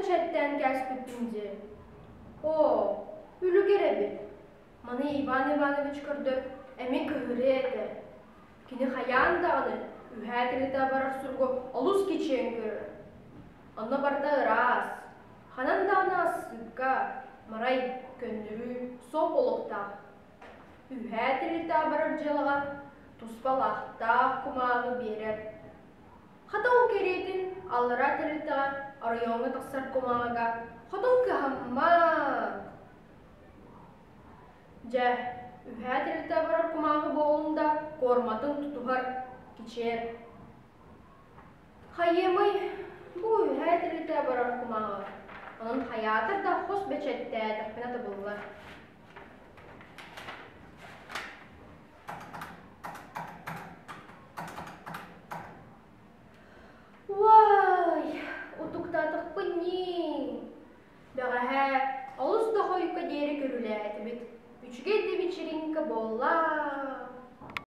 бэчээттээн кээспиппин дии. Оо, үлүгэр эбит. Маны Иван Иванович көрдөр эмиэ кыһырыа этэ. Кини хайаан даҕаны үһээ тилитэ барар суругу олус кичэйэн көрөр. Онно барыта ыраас, ханан даҕаны ассыыпка, марай, көннөрүү, суох олохтоох. Үһээ тилитэ барар дьыалаҕа туспа лаахтаах кумааҕы биэрэр. Хата ол кэриэтин аллараа тэрилтэҕэ оройуоҥҥа тахсар кумааҕыга хотон кыһаммат. Дьэ, үһээ тэрилтэ барар кумааҕы буоллун да куорматын тутуһар, кичээр. Хайыамый, бу үһээ тэрилтэ барар кумааҕы, онон хайаатар да хос бэчээттээтэхпинэ табыллар. Уай, утуктаатахпын ньии. Бэҕэһээ олус да хойукка диэри көрүлээтибит. Үчүгэй да вечеринка буолла.